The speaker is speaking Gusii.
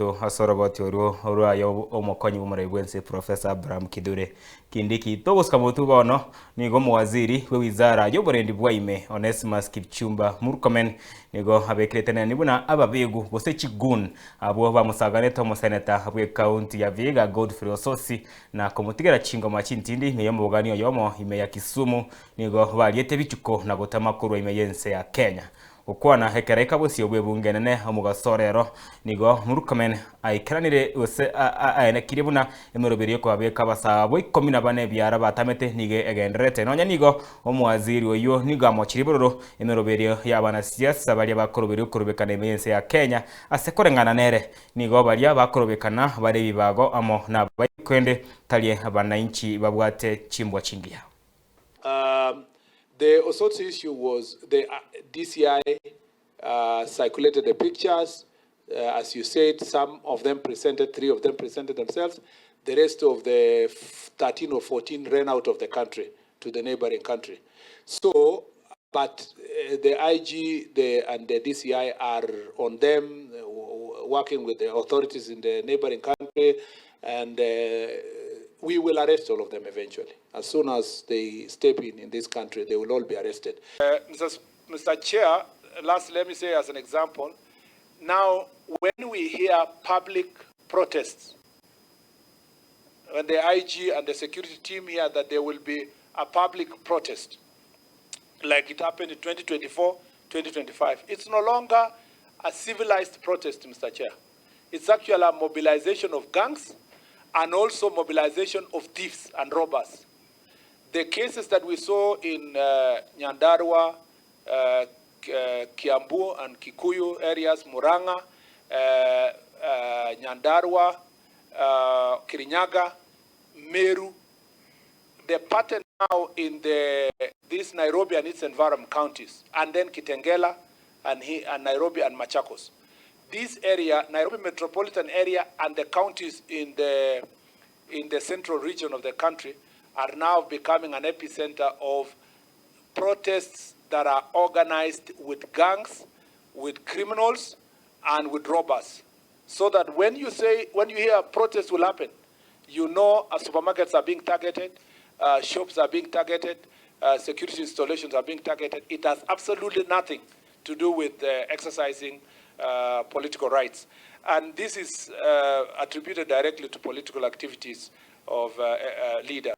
Meru ase oroboti orwo orwaye omokonyi bw'omorai bw'ense Professor Abraham Kithure Kindiki. Togosuka motwe bono, nigo omowaziri bwe wizara y'oborendi bwa ime Onesmus Kipchumba Murkomen nigo abekerete neni buna ababegu gose chigoon abwo bamosaganete omoseneta bw'ekaunti ya Vihiga Godfrey Osotsi na komotigera chingoma chintindi ime y'omobogani oyomo ime ya Kisumu nigo bariete bichuko na gotama korwa ime y'ense ya Kenya. Gokwana ekero aika bosio bw'ebunge enene omogaso rero, nigo Murkomen aikeranire gose aenekirie buna emeroberi y'okobabeka abasaa abwo ikomi na bane ebiara batamete nigo egendererete. Nonya nigo omowaziri oyio nigo amochirie bororo emeroberio y'abanasiasa baria bakoroberia okorobekana ime y'ense ya Kenya ase koreng'ana nere nigo baria bakorobekana bare ebibago amo nabaikende tari abanainchi babwate chimbwa chingiya. The Osotsi issue was the DCI circulated the pictures, as you said, some of them presented, three of them presented themselves, the rest of the 13 or 14 ran out of the country to the neighboring country. So, but the IG and the DCI are on them, working with the authorities in the neighboring country, and we will arrest all of them eventually. As soon as they step in this country, they will all be arrested. Mr. Chair, last let me say as an example, now when we hear public protests, when the IG and the security team hear that there will be a public protest, like it happened in 2024, 2025, it's no longer a civilized protest, Mr. Chair. It's actually a mobilization of gangs and also mobilization of thieves and robbers. The cases that we saw in Nyandarua, Kiambu and Kikuyu areas, Murang'a, Nyandarua, Kirinyaga, Meru, the pattern now in this Nairobi and its environment counties, and then Kitengela and Nairobi and Machakos. This area, Nairobi metropolitan area, and the counties in the central region of the country are now becoming an epicenter of protests that are organized with gangs, with criminals, and with robbers. So that when you hear protests will happen, you know supermarkets are being targeted, shops are being targeted, security installations are being targeted. It has absolutely nothing to do with exercising political rights. And this is attributed directly to political activities of leaders.